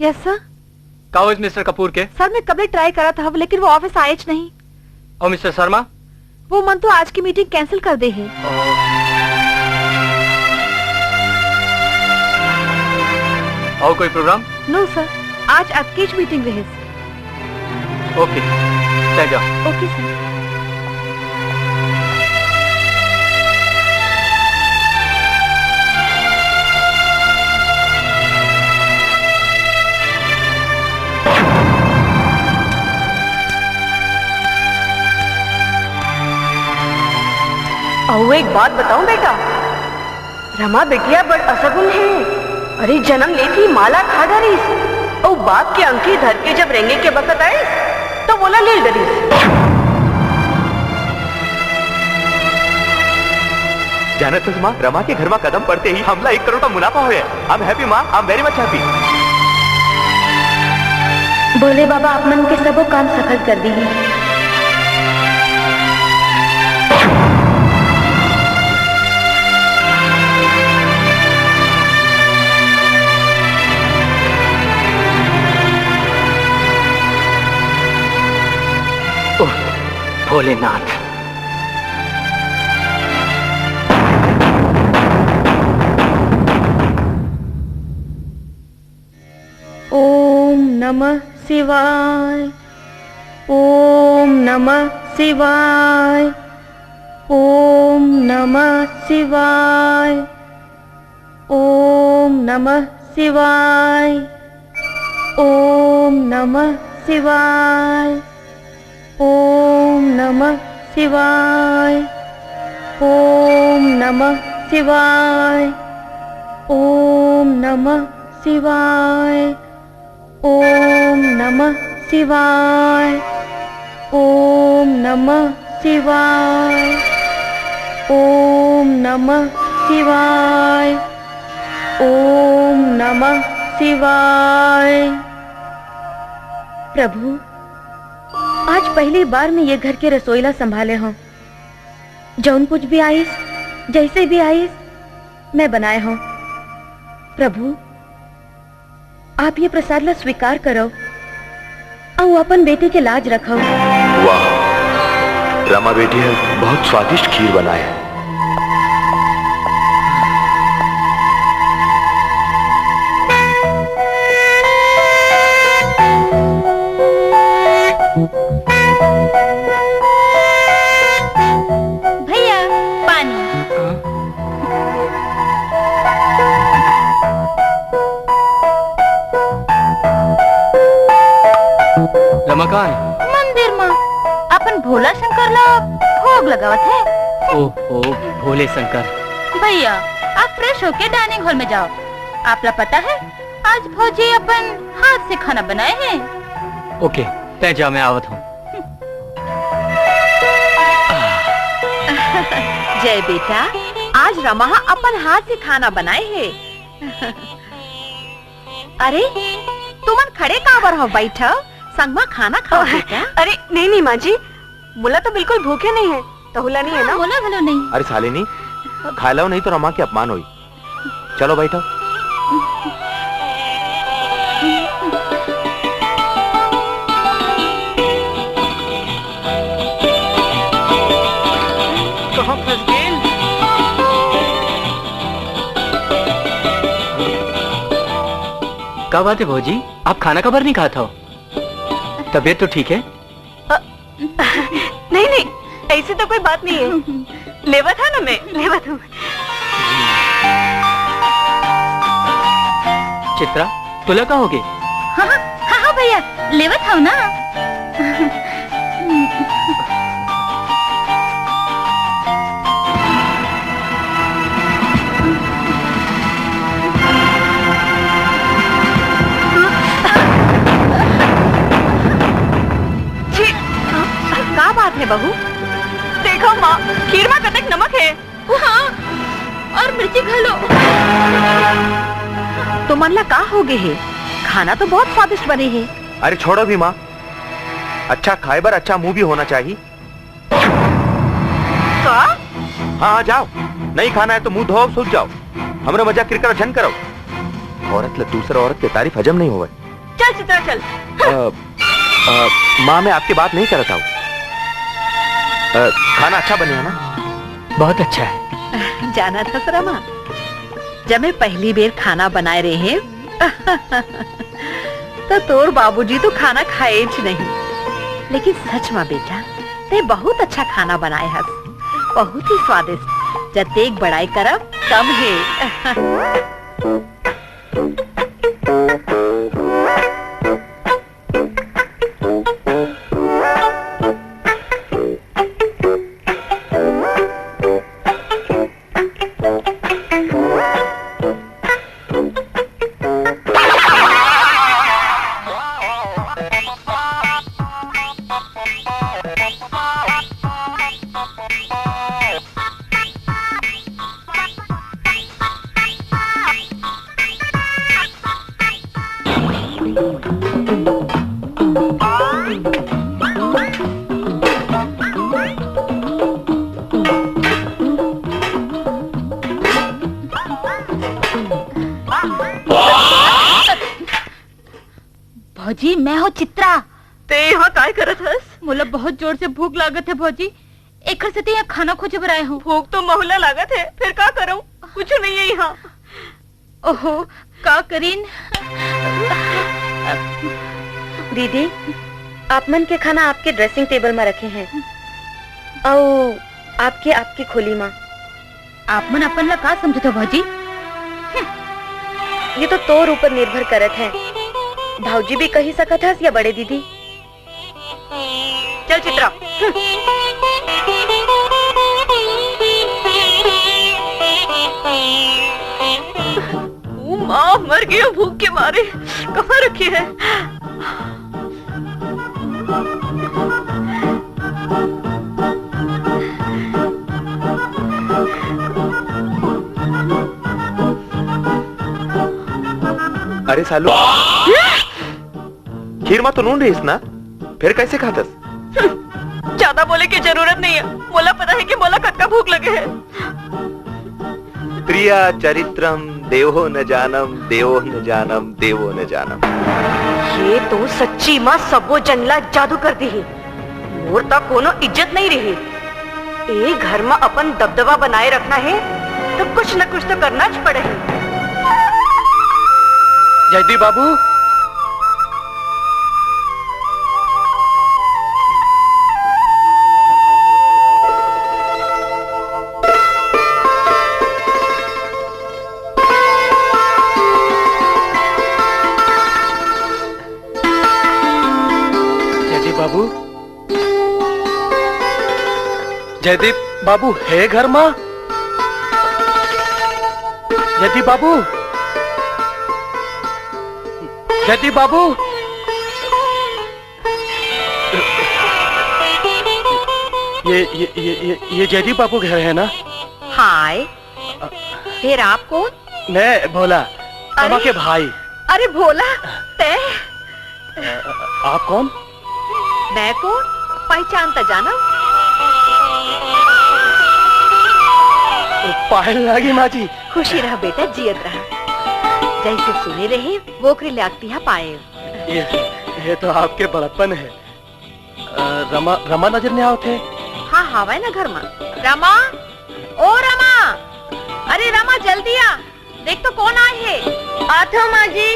Yes sir. का होइस मिस्टर कपूर के? सर, मैं कबले ट्राई करत हव, लेकिन वो ऑफिस आएच नहीं। अउ मिस्टर शर्मा? वो मन तो आज की मीटिंग कैंसिल कर दे हे। अउ कोई प्रोग्राम? नो सर, आज अतकेच मीटिंग रहे। ओके, तै जा। ओके सर। अउ एक बात बताऊं बेटा, रमा बेटिया बड़ असगुन हे। अरे, जन्म लेत ही माला खा डरिस। अउ बाप के अंगठी धर के जब रेंगे के बखत आइस, तो वोला लील डरिस। जानत हस माँ, रमा के घर मा कदम पड़ते ही हमला एक करोड़ का मुनाफा होय। I am happy माँ, I am very much happy। भोले बाबा आप मन के सबो काम सफल कर दी। ओह, भोलेनाथ। ओम नमः शिवाय। ओम नमः शिवाय। ओम नमः शिवाय। ओम नमः शिवाय। ओम नमः शिवाय। ओम नमः शिवाय। ओम नमः शिवाय। ओम नमः शिवाय। ओम नमः शिवाय। ओम नमः शिवाय। ओम नमः शिवाय। ओम नमः शिवाय। प्रभु, आज पहली बार मैं ये घर के रसोई ला संभाले हूँ। जौन कुछ भी आइस, जैसे भी आइस, मैं बनाए हूँ। प्रभु, आप ये प्रसाद ला स्वीकार करो अउ अपन बेटी के लाज रखो। वाह, रमा बेटी है, बहुत स्वादिष्ट खीर बनाए है। भैया, पानी। रमाकांत। मंदिर म अपन भोला शंकर ला भोग लगावत हे। ओहो, भोले शंकर। भैया, आप फ्रेश होके डाइनिंग हॉल में जाओ। आप ला पता है, आज भौजी अपन हाथ से खाना बनाए हैं। ओके, तै जा, मैं आवत हूँ। जय बेटा, आज रमा ह अपन हाथ से खाना बनाए हे। अरे, तुमन खड़े काबर हो? बैठो, संग म खाना खाओ ओह, बेटा। अरे, नहीं, नहीं, माँ जी, मोला तो बिल्कुल भूखे नहीं है। तहुला नहीं है हाँ, ना? मोला घलो नहीं। अरे सालिनी, खाए लाओ, नहीं तो रमा के अपमान होई। चलो बैठो। कहाँ फंस गए? क्या बात है भौजी, आप खाना काबर नहीं खात हो? तबीयत तो ठीक है? अ, नहीं, नहीं, ऐसी तो कोई बात नहीं है। लेवत है ना मैं, लेवत हूँ। चित्रा, तुला का होगे? हाँ, हाँ, हाँ, हाँ भैया, लेवत हूँ ना। जी, का बात है बहू? देखो माँ, खीर में कतक नमक है। हाँ, और मिर्ची घलो। तुमन ला का होगे हे? खाना तो बहुत स्वादिष्ट बने हे। अरे छोड़ो भी माँ, अच्छा खाए बर अच्छा मुंह भी होना चाहिए। का? हाँ, हाँ, जाओ। नहीं खाना है तो मुंह धोओ, सूत जाओ। हमरे मजाक किरकिरा झन करो। औरत ला दूसरा औरत के तारीफ हजम नहीं होवे। चल चित्रा, चल। अ, अ, माँ, मैं आपके बात नहीं करत हूँ। अ, खाना अच्छा बने है ना? बहुत अच्छा है। जाना था सरमा, जब मैं पहली बेर खाना बनाए रहे, तो तोर बाबूजी तो खाना खाएच नहीं, लेकिन सच में बेटा, ते बहुत अच्छा खाना बनाए हस, बहुत ही स्वादिष्ट। जतेक बड़ाई करब कम हे। भौजी, मैं हो चित्रा। ते यहाँ काय करत हस? मोला बहुत जोर से भूख लागत है भौजी, एखर सेती यहाँ खाना खोजे बर आए हूँ। भूख तो महुला लागत है, फिर का करूँ? कुछ नहीं है यहाँ। ओहो, का करीन? दीदी, आप मन के खाना आपके ड्रेसिंग टेबल में रखे हैं, अउ आपके, आपकी खोली में। आप मन अपन ला का समझत हो भौजी? ये तो तोर ऊपर निर्भर करत है, भौजी भी कही सकत हस या बड़े दीदी। चल चित्रा। ओ माँ, मर गई हूँ भूख के मारे। कहाँ रखी है? अरे सालू, खीर मा तो नून रहिस ना, फिर कैसे खातस? हम्म, ज्यादा बोले के जरूरत नहीं है, मोला पता है कि मोला कतका भूख लगे है। प्रिया चरित्रम देवो न जानम, देवो न जानम, देवो न जानम। ये तो सच्ची मा सबो जन ला जादू कर दिही। मोर त कोनो इज्जत नहीं रही। ए घर म अपन दबदबा बनाए रखना हे, तो कुछ न कुछ तो करना च पड़ही। जयदीप बाबू। जयदीप बाबू, जयदीप बाबू हे घर मा? जयदीप बाबू, जयदीप बाबू, ये, ये, ये, ये, ये जयदीप बाबू घर है ना? हाय, फेर आप कोन? मैं भोला, अरे, रमा के भाई। अरे भोला, तैं? अ, अ, आप कोन? मैं कोन? पहचान त जाना। पायल लागी माँ जी। खुशी रह बेटा, जियत रह। जैसे सुने रहे, वोकरे ले आगतिहा पाए। ये, ये तो आपके बड़प्पन है। अ, रमा, रमा नजर नहीं आवत है? हाँ, हावय ना घर मा। रमा, ओ रमा, अरे रमा, जल्दी आ, देख तो कोन आए हे। आत हव माँ जी।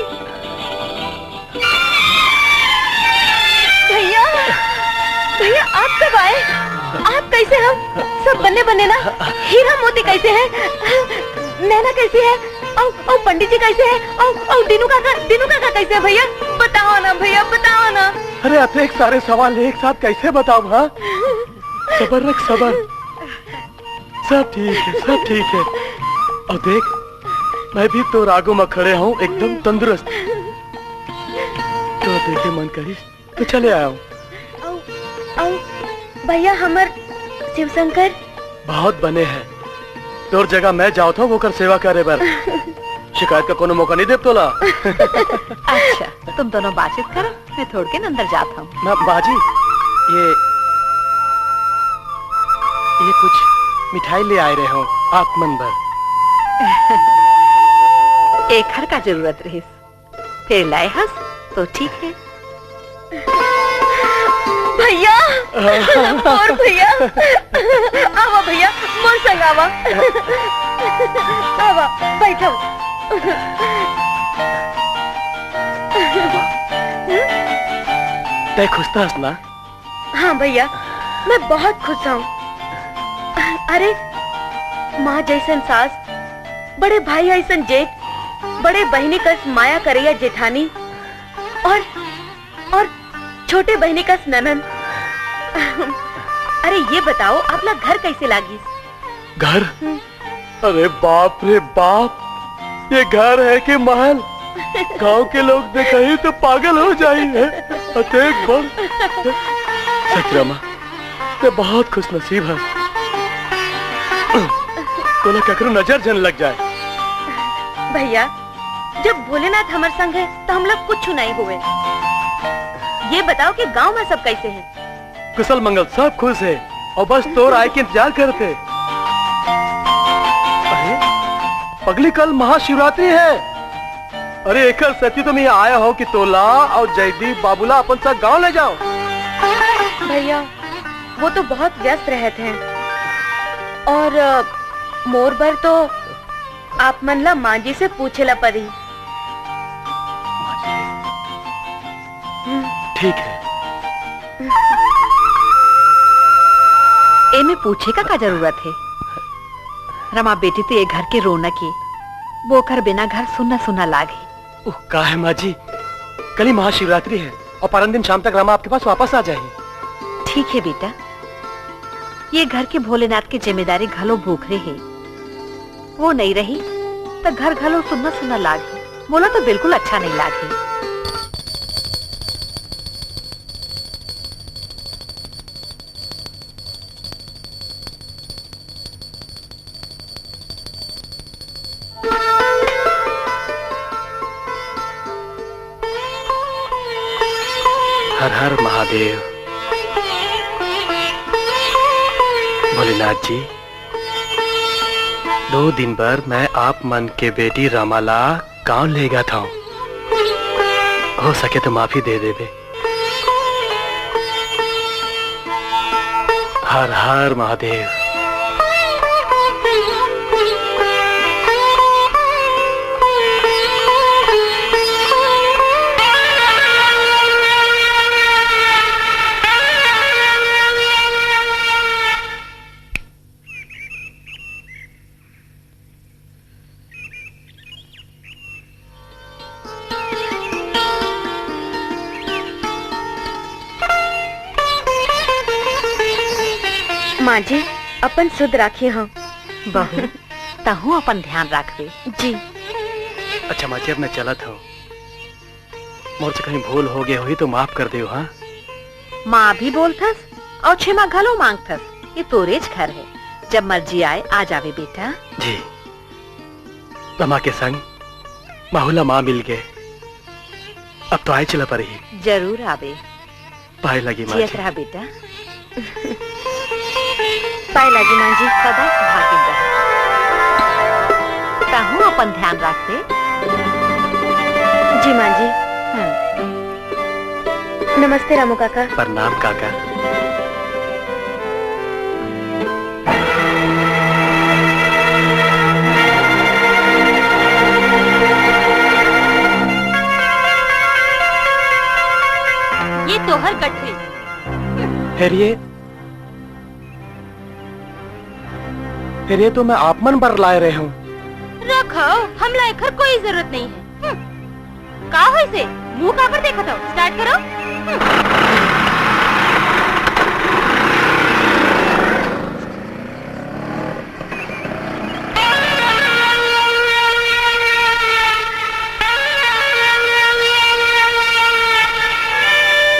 भैया, भैया, आप कब आए? आप कैसे हैं? सब बन्ने बन्ने ना? हीरा मोती कैसे हैं? नैना कैसी है? और, और पंडित जी कैसे हैं? और, और दीनू काका, दीनू काका कैसे हैं भैया? बताओ ना भैया, बताओ ना। अरे, अतेक सारे सवाल एक साथ कैसे बताऊं, हाँ? सबर रख, सबर। सब ठीक है, सब ठीक है। और देख, मैं भी तोर आगू में खड़े हूँ, एकदम तंदुरुस्त। तो देखे मन करिस तो चले आया हूँ। औ, औ, भैया, हमर शिवशंकर। बहुत बने हैं। तोर जगह मैं जावत हूँ ओकर सेवा करे बर। शिकायत का कोनो मौका नहीं देब तोला। अच्छा, तुम दोनों बातचीत करो, मैं थोड़ के अंदर जात हूँ। मैं, बाजी, ये, ये कुछ मिठाई ले आए रहे हो आप मन बर। एखर का जरूरत रहिस, फेर लाए हस तो ठीक है। भैया, मोर भैया, आवा भैया, मोर संग आवा। आवा, बैठो। तै खुश तो हस ना? हाँ भैया, मैं बहुत खुश हूँ। अरे, माँ जैसन सास, बड़े भाई ऐसन जेठ, बड़े बहिनी कस माया करैया जेठानी, और, और छोटे बहिनी कस ननद। अरे, ये बताओ, आप ला घर कैसे लागिस? घर? हम्म। अरे बाप रे बाप, ये घर है कि महल? गांव के लोग देखही तो पागल हो जाही है। अतेक बड़। सच रमा, तै बहुत खुश नसीब है। तोला ककरो नजर झन लग जाए। भैया, जब भोलेनाथ हमर संग है, तो हमला कुछ नहीं होवे। ये बताओ कि गांव में सब कैसे हैं? कुशल मंगल, सब खुश है और बस तोर आए के इंतजार करत है। अरे पगली, कल महाशिवरात्रि है। अरे एकर सेती तो मैं आया हूँ कि तोला और जयदीप बाबू ला अपन साथ गांव ले जाओ। भैया, वो तो बहुत व्यस्त रहत हैं और, अ, मोर बर तो आप मन ला माँ जी से पूछे ला परी। ठीक है। एमे पूछे का का जरूरत है? रमा बेटी तो ये घर के रौनक है, वो ओकर बिना घर सुन्ना सुन्ना लाग है। ओह, का है माँ जी, कल ही महाशिवरात्रि है और परन दिन शाम तक रमा आपके पास वापस आ जाही। ठीक है बेटा, ये घर के भोलेनाथ की जिम्मेदारी घलो भोखरे है। वो नहीं रही त घर घलो सुन्ना सुन्ना लाग है। मोला तो बिल्कुल अच्छा नहीं लाग है। हर हर महादेव। भोलेनाथ जी, दो दिन बर मैं आप मन के बेटी रमा ला गांव लेगत हंव। हो सके तो माफी दे देबे। हर हर महादेव। माँ जी, अपन सुध राखे हव। बहू, तहूँ अपन ध्यान राखबे। जी। अच्छा माँ जी, अब मैं चलत हव। मोर से कहीं भूल हो गए होही तो माफ कर देव, हाँ? माँ भी बोलथस और क्षमा घलो मांगथस। ये तोरेच घर है, जब मर्जी आए आ जावे बेटा। जी। रमा के संग महू ला माँ मिल गए। अब तो आए चला परही। जरूर आवे। पाए लगी माँ जियत जी। रहा बेटा। पाए लगी माँ जी। सदा सुहागिन रह। तहूँ अपन ध्यान राखबे। जी माँ जी। हम्म। नमस्ते रामू काका। प्रणाम काका। ये तो हर कटही। फिर ये, फिर ये तो मैं आप मन बर लाए रहे हूँ। रखव, हमला एखर कोई जरूरत नहीं है। हम्म। का होइसे? मुंह काबर देखत हव? Start करो। हम्म।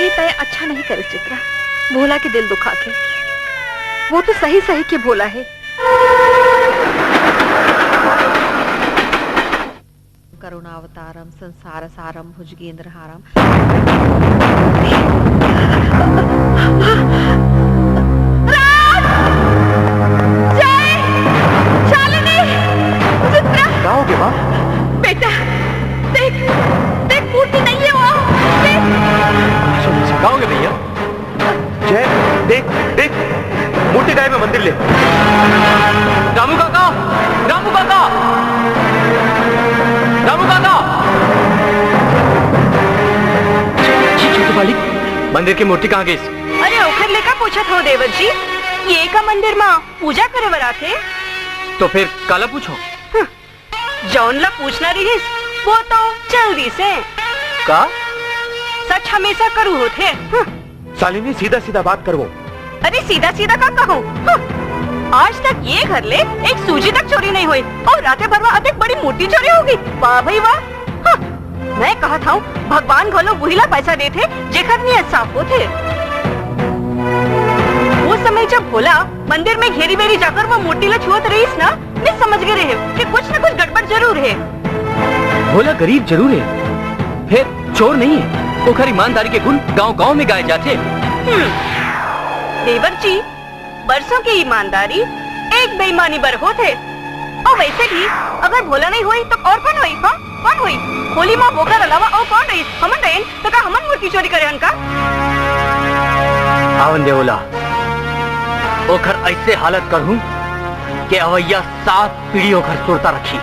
ये तय अच्छा नहीं करिस चित्रा, भोला के दिल दुखा के। वो तो सही सही के भोला है। करुणावतारम संसार सारम भुजगेंद्र हारम। राज! जय! शालिनी! चित्रा! का हो गया माँ? बेटा, देख, देख, मूर्ति नहीं है वो। देख। का हो गया भैया? जय, देख, देख, मूर्ति गायब है मंदिर ले। रामू काका, रामू काका, रामू काका। जी, छोटू मालिक, मंदिर की मूर्ति कहाँ गई? अरे, ओखर ले का पूछत हो देवर जी? ये का मंदिर मा पूजा करे बर आथे? तो फिर काला पूछो? हम्म, जौन ला पूछना रहिस, वो तो चल दिस हे। का? सच हमेशा कड़ू होथे। हम्म। शालिनी, सीधा सीधा बात करवो। अरे, सीधा सीधा का कहूँ? हम्म। आज तक ये घर ले एक सूजी तक चोरी नहीं होई अउ राते भर मा अतेक बड़ी मूर्ति चोरी होगे। वाह भाई वाह। हम्म। मैं कहत हूँ, भगवान घलो वही ला पैसा देथे, जेकर नियत साफ होथे। वो समय जब भोला मंदिर में घेरी बेरी जाकर वो मूर्ति ला छुअत रहिस ना, मैं समझ गे रहेंव कि कुछ न कुछ गड़बड़ जरूर हे। भोला गरीब जरूर हे, फेर चोर नहीं हे। ओखर ईमानदारी के गुण गांव-गांव में गाए जाथे। हम्म। देवर जी, बरसों के ईमानदारी एक बेईमानी बर होथे। अउ वैसे भी अगर भोला नहीं होई तो अउ कोन होई? हाँ, कोन होई? होली मा वोकर अलावा अउ कोन रही? हमन रहेन तो का हमन मूर्ति चोरी करे हन का? आवन दे ओला, ओखर ऐसे हालत करहूं कि अवइया सात पीढ़ी ओखर सुरता रखी।